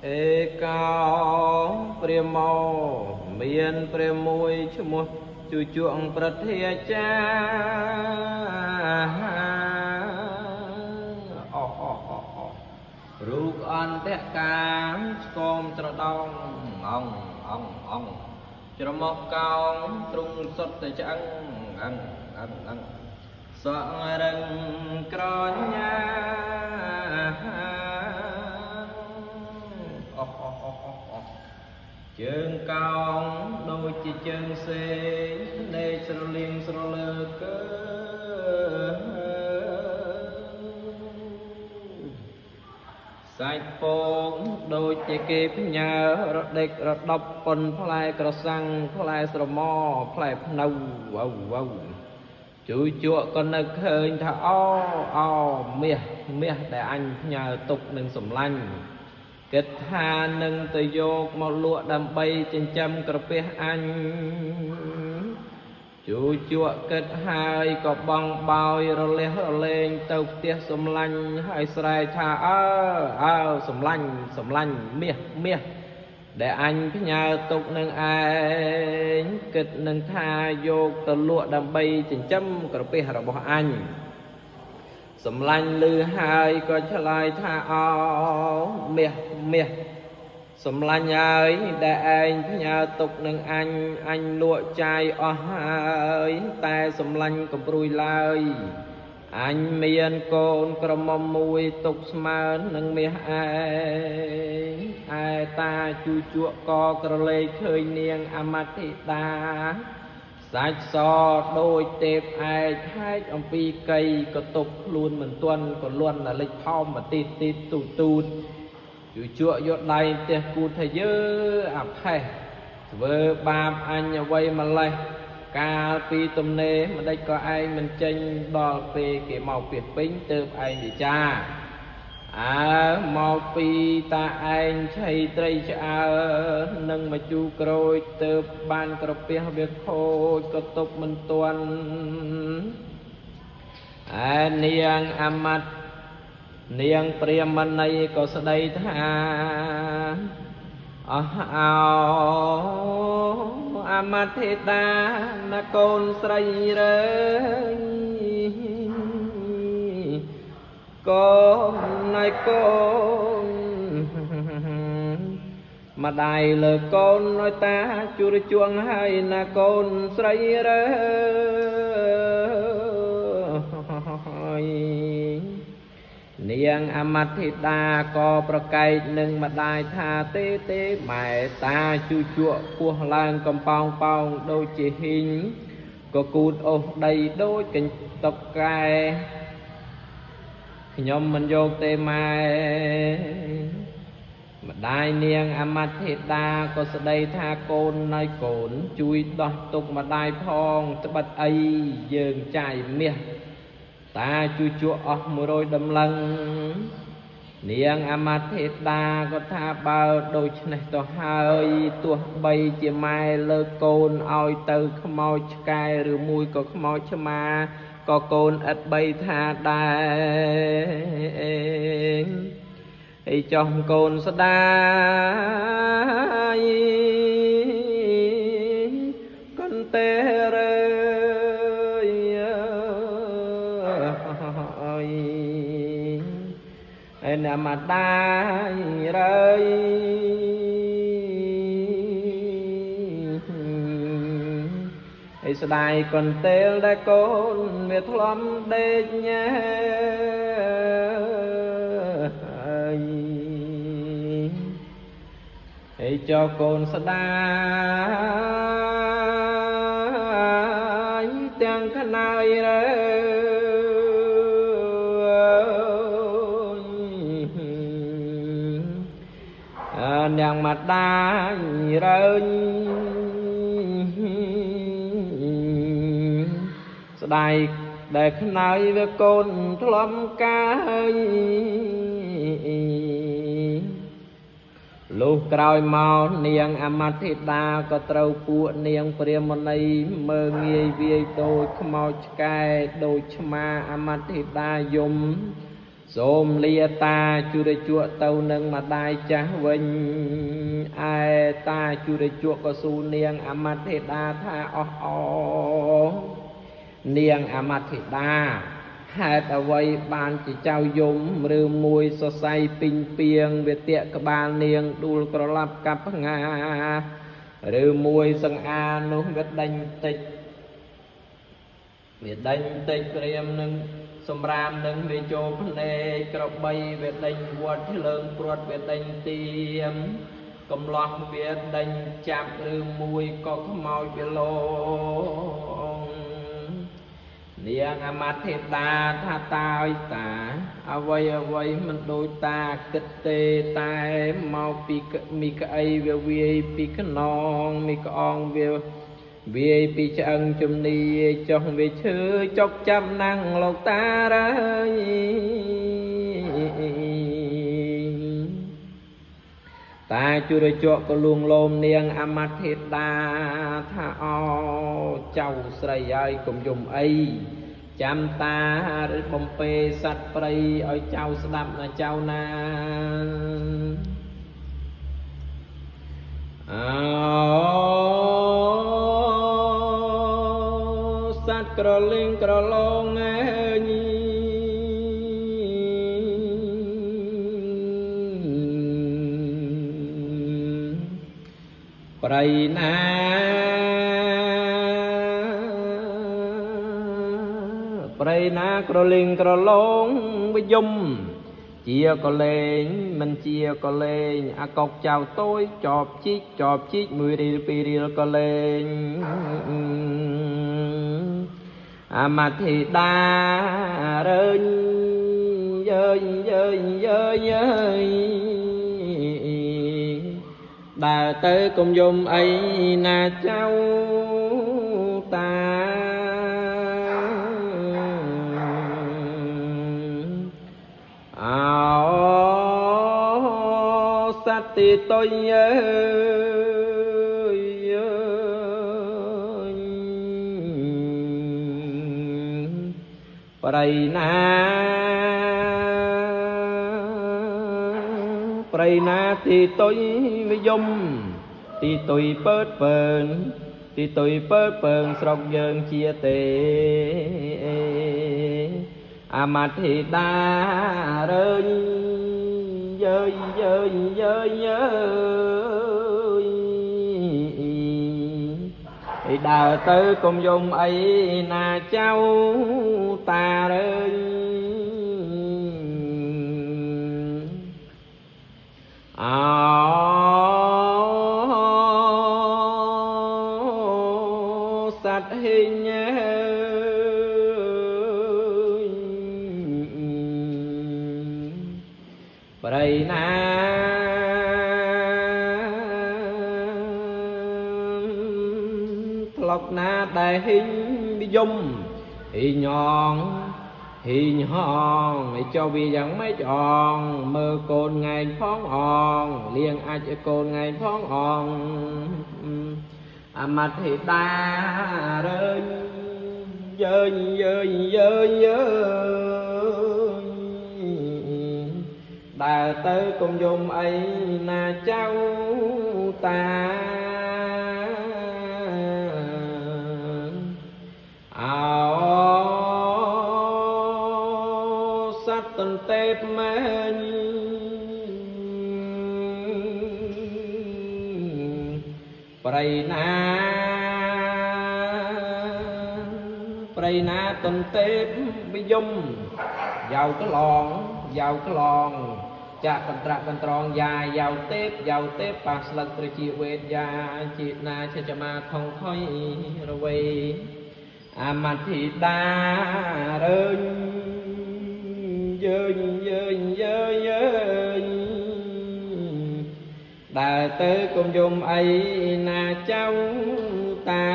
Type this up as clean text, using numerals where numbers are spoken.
អេកោព្រះមកមានព្រះមួយឈ្មោះជូជងប្រធាចាអោអោអោអោរូបអន្តកាមស្គមត្រដងអងអងអងច្រមុះកោងទ្រុងសុតតែឆ្អឹងអឹងអឹងអឹងសក់រឹងក្រញា អោះអោះអោះអោះអោះជើងកោងដូចជាជើងសេងភ្នែកស្រលៀងស្រលើកើសាច់ពងដូចជាគេផ្ញើរដេករដប់ប៉ុនផ្លែក្រសាំងផ្លែស្រមផ្លែភ្នៅវៅវៅជួយជក់ក៏នឹកឃើញថាអូអូមាសមាសដែលអញផ្ញើទុកនឹងសម្លាញ់ គិតថានឹងទៅយកមកលក់ដើម្បីចិញ្ចឹមក្រពះអញជូជក់គិតហើយក៏បងបោយរលះរលែងទៅផ្ទះសំឡាញ់ហើយស្រែកថាអើអើសំឡាញ់សំឡាញ់មាសមាសដែលអញផ្ញើទុកនឹងឯងគិតនឹងថាយកទៅលក់ដើម្បីចិញ្ចឹមក្រពះរបស់អញ សំឡាញ់លឺហើយក៏ឆ្លើយថាអោមាសមាសសំឡាញ់ហើយដែលឯងផ្ញើទុកនឹងអញអញលក់ចាយអស់ហើយតែសំឡាញ់កំព្រួយឡើយអញមានកូនក្រមុំមួយទុកស្មើនឹងមាសឯងឯតាជូជក់កក្រឡេកឃើញនាងអមធិតា សាច់សដូចទេពឯកហែកអំពីកៃក៏ទប់ខ្លួនមិនទាន់ក៏លន់លិចផោមមកទីទីទូទូតជូជក់យកដៃផ្ទះគូថាយើអាផេះធ្វើបាបអញអ្វីម្លេះកាលពីទំនេរម្ដេចក៏ឯងមិនចេញដល់ពេលគេមកពីពេញទៅឯងវិចារ អើមកពីតាឯងឆៃត្រីឆ្អើនឹងមកជូក្រូចទៅបានក្រពះវាខូចក៏ទប់មិនទាន់ឯនាងអាមាត់នាងព្រាមណីក៏ស្ដីថាអស់អោអាមាត់ធីតាណាកូនស្រីរើយកូនណៃកូនម្ដាយលើកូនឲ្យតាជួរជួងហើយណាកូនស្រីរើយនាងអមធិតាក៏ប្រកែកនឹងម្ដាយថាទេទេម៉ែតាជូជក់ពោះឡើងកំប៉ោងប៉ោងដូចជាហ៊ីងក៏គូតអូសដីដូចកញ្តុកកែ ខ្ញុំមិនយកទេម៉ែម្ដាយនាងអមធិតាក៏ស្ដីថាកូនណៃកូនជួយដោះទុកម្ដាយផងត្បិតអីយើងចាយមាសតាជួយជក់អស់100ដំឡឹងនាងអមធិតាក៏ថាបើដូច្នេះទៅហើយទោះបីជាម៉ែលើកកូនឲ្យទៅខ្មោចឆ្កែឬមួយក៏ខ្មោចឆ្មាក៏កូនឥតបីថាដែរអីចោះកូនស្ដាយកន្ទេរើយឯណាម្ដាយរើយឯស្ដាយកន្ទេលដែលកូនវាធ្លំដេកញ៉ែអីចោកូនស្ដាយទាំងខ្នើយរើយនាងម្ដាយរើញស្ដាយដែលខ្នើយវាកូនធ្លំកាយលុះក្រោយមកនាងអមធិតាក៏ត្រូវពួកនាងព្រាមណីមើងងាយវាយដូចខ្មោចឆ្កែដូចឆ្មាអមធិតាយំ សូមលាតាជុរជក់ទៅនឹងម្ដាយចាស់វិញឯតាជុរជក់ក៏ស៊ូនាងអមត្ថិតាថាអស់អនាងអមត្ថិតាហេតុអ្វីបានជាចៅយំឬមួយសរសៃពីងពីងវាតាកក្បាលនាងដួលក្រឡាប់កាប់ផ្ងាឬមួយសង្អានោះវាដេញតិចវាដេញតិចព្រាមនឹងសម្រាមនឹងវាចូលភ្នែកក្របីវាដេញវត្តភ្លើងព្រាត់វាដេញទៀមកំឡោះវាដេញចាប់ឬមួយក៏ខ្មោចវាលងនាងអមត្ថិតាថាតើយតាអ្វីអ្វីមិនដូចតាគិតទេតែមកពីមីក្អីវាវាយពីខ្នងមីក្អងវាវាយពីឆ្អឹងជំនីចុះវាឈឺចុកចាប់ណាំងលោកតារើយតាជុរជក់ក៏លួងលោមនាងអមត្ថិតាថាអចៅស្រីហើយកុំយំអីចាំតាឬបំពេសัตว์ព្រៃឲ្យចៅស្ដាប់ណាចៅណាអោសัตว์ក្រលៀងក្រឡងអើយប្រៃណាប្រៃណាក្រលៀងក្រឡងវិយមជាក៏លេងមិនជាក៏លេងអាកុកចៅតូចចប់ជីកចប់ជីកមួយរៀលពីររៀលក៏លេងអមត្ថិតារើញយើយយើយយើយយើយដើរទៅកុំយំអីណាចៅតាអោសត្វទីតុយអើយអើយប្រៃណាប្រៃណាទីតុយវិយមទីតុយពើតពើនទីតុយពើតពើងស្រុកយើងជាទេអមត្ថិតារើញយើយយើយយើយយើយឯដើរទៅកុំយំអីណាចៅតារើញអោសត្វហិញអើយប្រៃណាថ្លុកណាដែលហិញនិយមហិញអងហិញហងឯចុះវាយ៉ាងម៉េចអងមើលកូនថ្ងៃផងអងលៀងអាចឲ្យកូនថ្ងៃផងអងអមត្ថិតារើញយើយយើយយើយយើយដើរទៅកុំយំអីណាចៅតាអោសត្វទន្ទេពមែនប្រៃណាប្រៃណាទន្ទេពវិយមយ៉ាវក្លងយ៉ាវក្លងចាក់កន្ត្រាក់កន្ត្រងយ៉ាយ៉ាវទេពយ៉ាវទេពប៉ះស្លឹកត្រជាវេទយ៉ាជាណាជាចមាថងថយរវៃអមត្ថិតារើញយើយយើយយើយយើយដើរទៅកុំយំអីណាចៅតា